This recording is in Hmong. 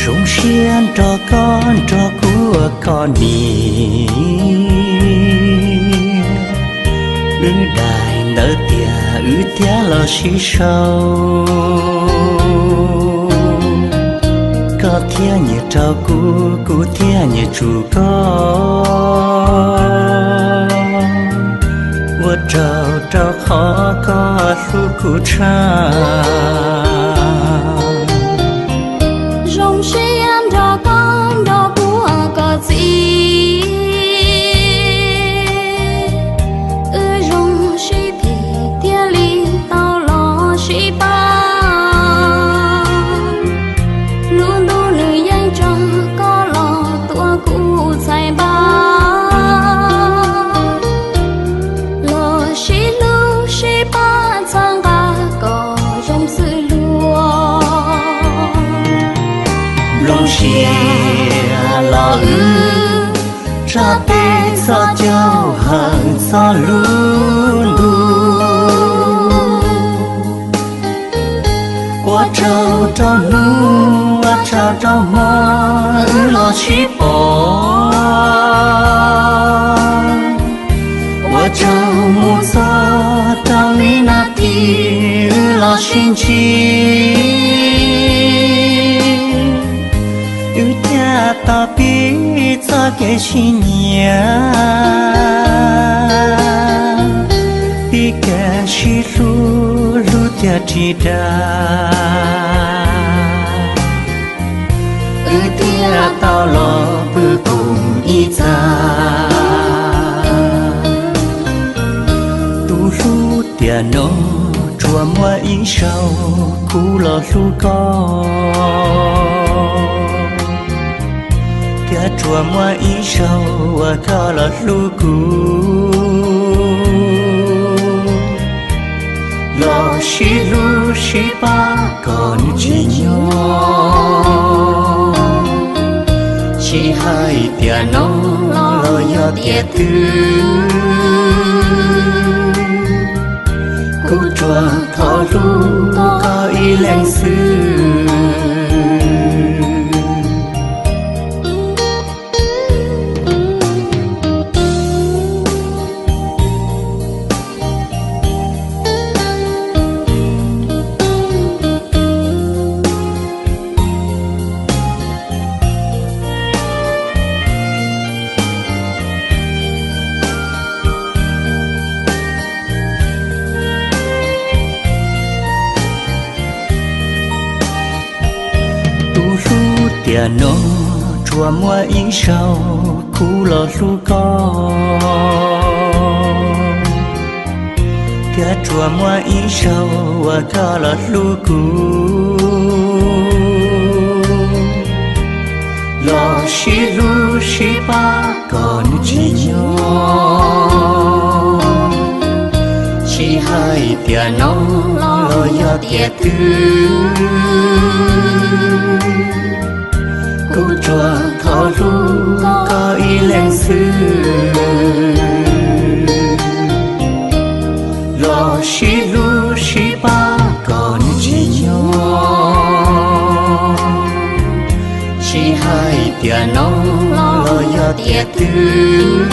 Zoo siab nrog koj nrog kuv ua koj niam, wb daim ntawv tias wb thiaj los sib sau. Koj thiaj nyiam rau kuv, kuv thiaj nyiam tsum koj, ua rau rau qhov koj hlub kuv tshaj. Zoo siab nrog koj nrog kuv ua koj txiv, wb zoo sib phim thiaj li tau los sib pab. Lub ntuj nws yeej tso koj los tuav kuv txhais npab, los sib hlub sib pab txhawb nqa kom zoo xws luag. Nplooj siab los wb tsa peb txoj caug hawm txoj lub ntuj, ua rau rau hnub ua rau rau hmo wb los sib pom, ua rau mus txog rau li nas this wb los sib ntsib, wb thiaj tau pib txoj kev sib nyiam, pib kev sib hlub hlub tiag ris dag, wb thiaj tau los pw koom ib txha. Tus hlub tiam no tsuas muaj ib zaug kuv los hlub koj, thiab tsuas muaj ib zaug uas koj los hlub kuv, los sib hlub sib pab kom nws tsim nyog, tsis hais tiam no los yog tiam twg, kuv tsuas thov hlub koj ib leeg xwb. Tus hlub tiam no tsuas muaj ib zaug kuv los hlub koj, thiab tsuas muaj ib zaug uas koj los hlub kuv, los sib hlub sib pab kom nws tsim nyog, tsis hais tiam no los yog tiam twg, kuv tsuas thov hlub koj ib leeg xwb, los sib hlub sib pab kom nws tsim nyog, tsis hais tiam no los yog tiam twg,